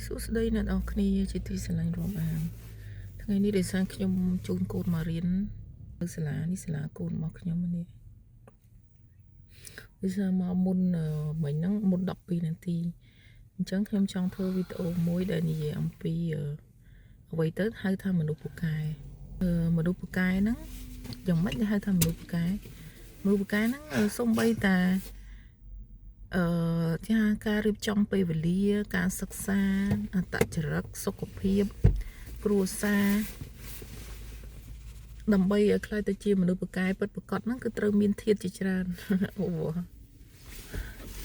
សួស្តីអ្នកនរគ្នាជាទីស្រឡាញ់រាប់អានថ្ងៃនេះដោយសារខ្ញុំជូនកូនមករៀននៅសាលានេះសាលាកូនរបស់ខ្ញុំនេះដោយសារមកមុនមិញហ្នឹងមុន12នាទីអញ្ចឹងខ្ញុំចង់ធ្វើវីដេអូមួយដែលនិយាយអំពីអ្វីទៅហៅថាមនុស្សពូកែមនុស្សពូកែហ្នឹងយ៉ាងម៉េចគេហៅថាមនុស្សពូកែមនុស្សពូកែហ្នឹងសំបីតាអឺចាការរៀបចំពេលវេលាការសិក្សាអត្តចរិតសុខភាពគ្រួសារដើម្បីឲ្យក្លាយទៅជាមនុស្សពូកែពិតប្រាកដហ្នឹងគឺត្រូវមានធាតុជាច្រើនអូ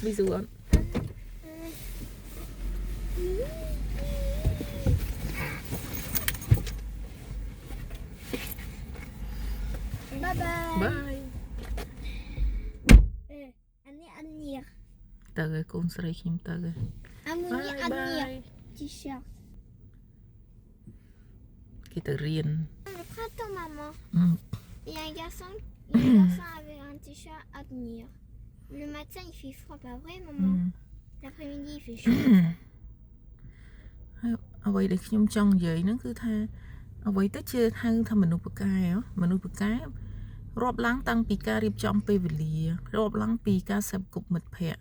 វីស៊ូអត់ Bye bye. Bye. អានេះអត់ញៀក ទៅឲ្យកូនស្រីខ្ញុំទៅហើយ អាមួយនេះអត់ញៀក Bye. T-shirt. គេទៅរៀន Le printemps, maman. អឺ Il y a un garçon, il y a un garçon avec un t-shirt à tenir. Le matin, il fait froid, pas vrai, maman? L'après-midi, il fait chaud. ហើយអ្វីដែលខ្ញុំចង់និយាយហ្នឹងគឺថាអ្វីទៅជាហៅថាមនុស្សពូកែហ៎មនុស្សពូកែរាប់ឡើងតាំងពីការរៀបចំពេលវេលារាប់ឡើងពីការសេពគប់មិត្តភ័ក្តិ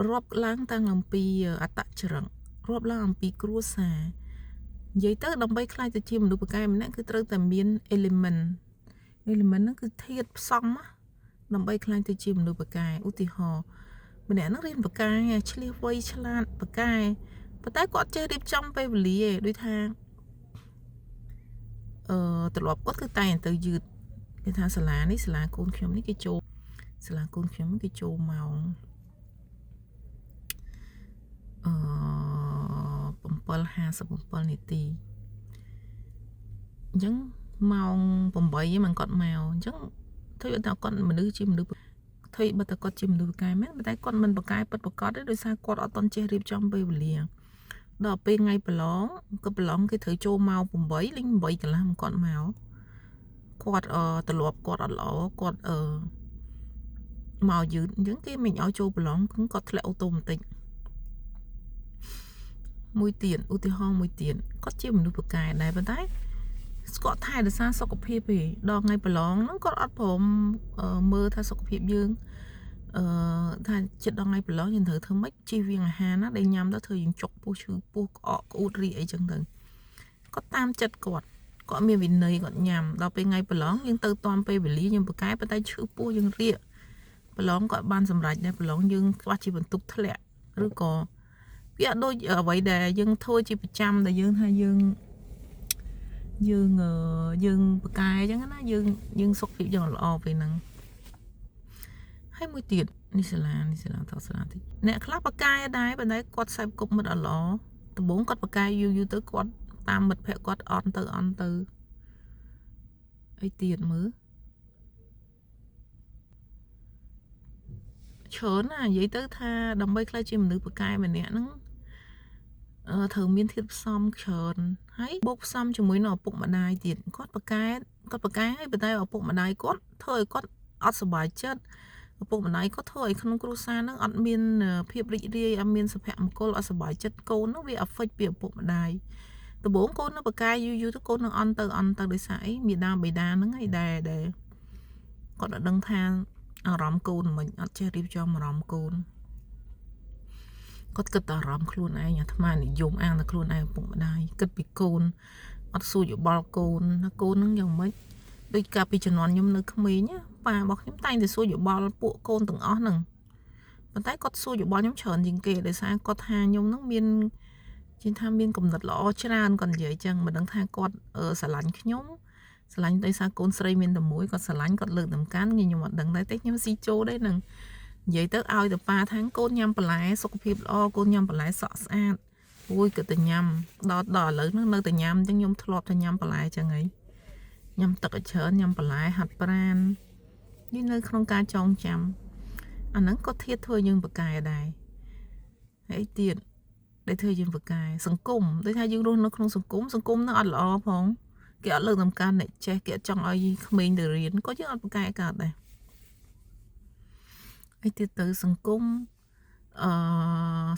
រាប់ឡើងតាំងអំពីអត្តចរិតរាប់ឡើងអំពីគ្រួសារនិយាយទៅដើម្បីក្លាយទៅជាមនុស្សពូកែម្នាក់គឺត្រូវតែមាន element element ហ្នឹងគឺធាតុផ្សំណាដើម្បីក្លាយទៅជាមនុស្សពូកែឧទាហរណ៍ម្នាក់ហ្នឹងរៀនពូកែឆ្លៀសវៃឆ្លាតពូកែប៉ុន្តែគាត់ចេះរៀបចំពេលវេលាឯងដូចថាអឺត្រឡប់គាត់គឺតែងទៅយឺតគេថាសាលានេះសាលាកូនខ្ញុំនេះគេចូលសាលាកូនខ្ញុំគេចូលម៉ោងអឺ7:57នាទីអញ្ចឹងម៉ោង8ហ្នឹងមិនគាត់មកអញ្ចឹងធ្វើឲ្យតែគាត់មនុស្សជាមនុស្សធ្វើបើតែគាត់ជាមនុស្សពូកែមែនប៉ុន្តែគាត់មិនពូកែពិតប្រាកដទេដោយសារគាត់អត់ទាន់ចេះរៀបចំពេលវេលាដល់ពេលថ្ងៃប្រឡងក៏ប្រឡងគេត្រូវចូលម៉ោង8លេង8កន្លះមកគាត់មកគាត់អឺទ្រលាប់គាត់អត់ល្អគាត់អឺមកយឺតអញ្ចឹងគេមិនឲ្យចូលប្រឡងគឺគាត់ធ្លាក់automatic មួយទៀតឧទាហរណ៍មួយទៀតគាត់ជាមនុស្សពូកែដែរប៉ុន្តែគាត់ថែរក្សាសុខភាពទេដល់ថ្ងៃប្រឡងហ្នឹងគាត់អត់ព្រមមើលថាសុខភាពយើងអឺថាចិត្តដល់ថ្ងៃប្រឡងយើងត្រូវធ្វើម៉េចជៀសវាងអាហារណាដែលញ៉ាំទៅធ្វើយើងចុកពោះឈឺពោះក្អកក្អួតរីអីចឹងទៅគាត់តាមចិត្តគាត់គាត់មានវិន័យគាត់ញ៉ាំដល់ពេលថ្ងៃប្រឡងយើងទៅតាមពេលវេលាយើងពូកែប៉ុន្តែឈឺពោះយើងរាកប្រឡងគាត់បានសម្រេចដែរប្រឡងយើងខ្វះជាបន្ទុកធ្លាក់ឬក៏វាអត់ដូចអ្វីដែលយើងធ្វើជាប្រចាំដែលយើងថាយើងយើងយើងពូកែអញ្ចឹងណាយើងយើងសុខភាពយើងល្អពេលហ្នឹងហើយមួយទៀតនេះសាលានេះសាលាតសាលាតិចអ្នកខ្លះពូកែដែរប៉ុន្តែគាត់សេពគប់មិត្តអត់ល្អដំបូងគាត់ពូកែយូរយូរទៅគាត់តាមមិត្តភក្តិគាត់អន់ទៅអន់ទៅអីទៀតមើលច្រើនណានិយាយទៅថាដើម្បីក្លាយជាមនុស្សពូកែម្នាក់ហ្នឹងអឺត្រូវមានធាតុផ្សំច្រើនហើយបូកផ្សំជាមួយនឹងឪពុកម្ដាយទៀតគាត់ពូកែគាត់ពូកែហើយប៉ុន្តែឪពុកម្ដាយគាត់ធ្វើឲ្យគាត់អត់សប្បាយចិត្តឪពុកម្ដាយគាត់ធ្វើឲ្យក្នុងគ្រួសារហ្នឹងអត់មានភាពរីករាយអត់មានសុភមង្គលអត់សប្បាយចិត្តកូនហ្នឹងវា affect ពីឪពុកម្ដាយដំបូងកូននៅពូកែយូរយូរទៅកូននឹងអន់ទៅអន់ទៅដោយសារអីមាតាបិតាហ្នឹងឯងដែលដែលគាត់អត់ដឹងថាអារម្មណ៍កូនមិនអត់ចេះរៀបចំអារម្មណ៍កូនគាត់គិតតែអារម្មណ៍ខ្លួនឯងអាត្មានិយមអាងតែខ្លួនឯងឪពុកម្ដាយគិតពីកូនអត់សួរយោបល់កូនថាកូនហ្នឹងយ៉ាងម៉េចដូចកាលពីជំនាន់ខ្ញុំនៅក្មេងណាប៉ារបស់ខ្ញុំតែងតែសួរយោបល់ពួកកូនទាំងអស់ហ្នឹងប៉ុន្តែគាត់សួរយោបល់ខ្ញុំច្រើនជាងគេដោយសារគាត់ថាខ្ញុំហ្នឹងមានជាថាមានគំនិតល្អច្រើនគាត់និយាយចឹងមិនដឹងថាគាត់ស្រឡាញ់ខ្ញុំស្រឡាញ់ដោយសារកូនស្រីមានតែមួយគាត់ស្រឡាញ់គាត់លើកតម្កើងខ្ញុំអត់ដឹងដែរទេខ្ញុំស៊ីចូលដែរហ្នឹងនិយាយទៅឲ្យទៅប៉ាថាកូនញ៉ាំបន្លែសុខភាពល្អកូនញ៉ាំបន្លែសក់ស្អាតអូយក៏ទៅញ៉ាំដល់ដល់ឥឡូវហ្នឹងនៅតែញ៉ាំអញ្ចឹងខ្ញុំធ្លាប់តែញ៉ាំបន្លែចឹងហីញ៉ាំទឹកឲ្យច្រើនញ៉ាំបន្លែហាត់ប្រាននេះនៅក្នុងការចងចាំអាហ្នឹងក៏ធៀបធ្វើយើងពូកែដែរហើយទៀតដែលធ្វើយើងពូកែសង្គមដូចថាយើងរស់នៅក្នុងសង្គមសង្គមហ្នឹងអត់ល្អផងគេអត់លើកតម្កើងអ្នកចេះគេអត់ចង់ឲ្យក្មេងទៅរៀនក៏យើងអត់ពូកែកើតដែរហើយទៀតទៅសង្គម អឺ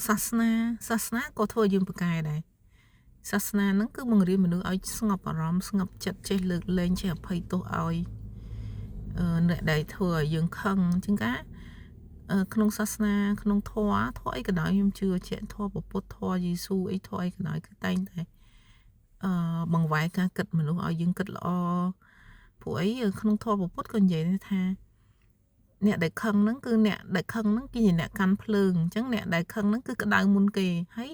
សាសនាសាសនាក៏ធ្វើឲ្យយើងពូកែដែរសាសនាហ្នឹងគឺបង្រៀនមនុស្សឲ្យស្ងប់អារម្មណ៍ស្ងប់ចិត្តចេះលើកលែងចេះអភ័យទោសឲ្យអ្នកដែលធ្វើឲ្យយើងខឹងជាងការក្នុងសាសនាក្នុងធម៌ធម៌អីក៏ដោយខ្ញុំជឿជាក់ធម៌ពុទ្ធធម៌យេស៊ូអីធម៌អីក៏ដោយគឺតែងតែបង្វែរការគិតមនុស្សឲ្យយើងគិតល្អព្រោះអីក្នុងធម៌ពុទ្ធក៏និយាយថាអ្នកដែលខឹងហ្នឹងគឺអ្នកដែលខឹងហ្នឹងគឺជាអ្នកកាន់ភ្លើងអញ្ចឹងអ្នកដែលខឹងហ្នឹងគឺក្តៅមុនគេហើយ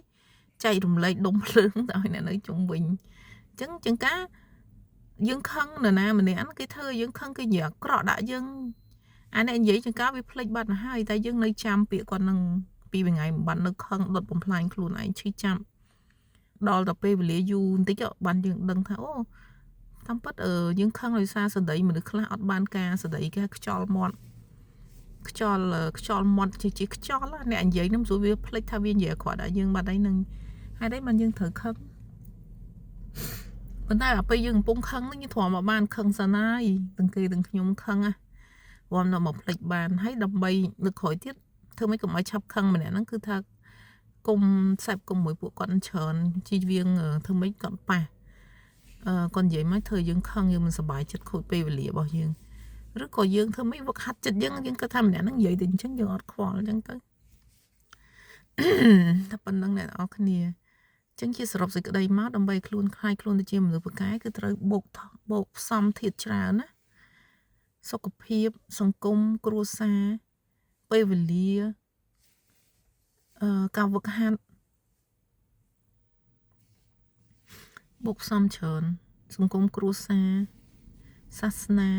ចែករំលែកដុំភ្លើងទៅឲ្យអ្នកនៅជុំវិញអញ្ចឹងជាងការយើងខឹងនរណាម្នាក់គេធ្វើឲ្យយើងខឹងគេនិយាយអាក្រក់ដាក់យើងអាអ្នកនិយាយជាងការវាភ្លេចបាត់ទៅហើយតែយើងនៅចាំពាក្យគាត់នឹងពីរថ្ងៃមិនបាត់នៅខឹងដុតបំផ្លាញខ្លួនឯងឈឺចាប់ដល់ទៅពេលវេលាយូរបន្តិចបានយើងដឹងថាអូតាមពិតយើងខឹងដោយសារសដីមនុស្សខ្លះអត់បានការសដីគេខ្យល់មាត់ខ្យល់ខ្យល់មាត់ជាជាខ្យល់អ្នកនិយាយនឹងស្រួលវាភ្លេចថាវានិយាយអាក្រក់ដាក់យើងបាត់ហើយនឹងហើយដែរបានយើងត្រូវខឹងប៉ុន្តែដល់ពេលយើងកំពុងខឹងហ្នឹងយើងទ្រាំមកបានខឹងសាណាយទាំងគេទាំងខ្ញុំខឹងណាវំដល់មកភ្លេចបានហើយដើម្បីលើកក្រោយទៀតធ្វើម៉េចកុំឲ្យឆាប់ខឹងម្នាក់ហ្នឹងគឺថាគុំសេពគុំមួយពួកគាត់ច្រើនជីវៀងធ្វើម៉េចគាត់ប៉ះគាត់និយាយមកធ្វើយើងខឹងយើងមិនសប្បាយចិត្តខូចពេលវេលារបស់យើងឬក៏យើងធ្វើម៉េចវឹកហាត់ចិត្តយើងយើងគិតថាម្នាក់ហ្នឹងនិយាយទៅអញ្ចឹងយើងអត់ខ្វល់អញ្ចឹងទៅតែប៉ុណ្្នឹងអ្នកនរគ្នាចឹងជាសរុបសេចក្តីមកដើម្បីខ្លួនខ្លាយខ្លួនទៅជាមនុស្សពូកែគឺត្រូវបូកបូកផ្សំធាតុច្រើនណាសុខភាពសង្គមគ្រួសារពេលវេលាការវឹកហាត់បូកផ្សំច្រើនសង្គមគ្រួសារសាសនា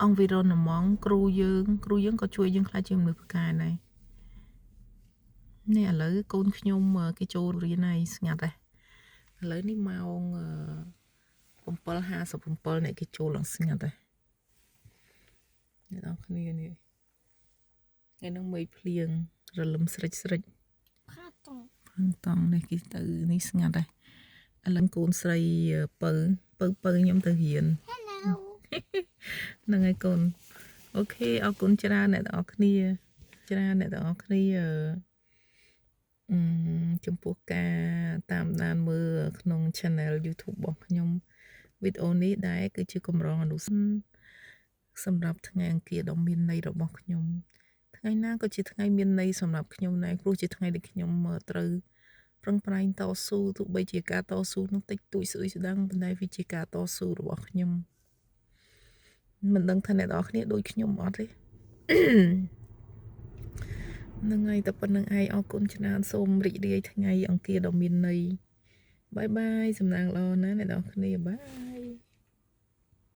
អង្គវិរណមងគ្រូយើងគ្រូយើងក៏ជួយយើងខ្លាចជាមនុស្សពូកែដែរនេះឥឡូវកូនខ្ញុំគេចូលរៀនហើយស្ងាត់ហ៎ឥឡូវនេះម៉ោង7:57អ្នកគេចូលឡើងស្ងាត់ហ៎អ្នកនរគ្នានេះថ្ងៃហ្នឹងមេឃភ្លៀងរលឹមស្រិចស្រិច Printemps. ផឹងតង់នេះគេទៅនេះស្ងាត់ហ៎ឥឡូវកូនស្រីពៅពៅពៅខ្ញុំទៅរៀន Hello. ហ្នឹងហើយកូន OK អរគុណច្រើនអ្នកទាំងអស់គ្នាច្រើនអ្នកទាំងអស់គ្នាអឺចំពោះការតាមដានមើលក្នុង Channel YouTube របស់ខ្ញុំវីដេអូនេះដែរគឺជាកម្រងអនុស្សាវរីយ៍សម្រាប់ថ្ងៃអង្គារដ៏មានន័យរបស់ខ្ញុំថ្ងៃណាក៏ជាថ្ងៃមានន័យសម្រាប់ខ្ញុំដែរព្រោះជាថ្ងៃដែលខ្ញុំត្រូវប្រឹងប្រែងតស៊ូទោះបីជាការតស៊ូនោះតិចតួចស្អុយស្ដាងប៉ុន្តែវាជាការតស៊ូរបស់ខ្ញុំមិនដឹងថាអ្នកនរគ្នាដូចខ្ញុំអត់ទេ ហ្នឹងហើយតែប៉ុណ្្នឹងឯងអរគុណច្រើនសូមរីករាយថ្ងៃអង្គារដ៏មានន័យ bye bye សំណាងល្អណាស់អ្នកនរគ្នា bye.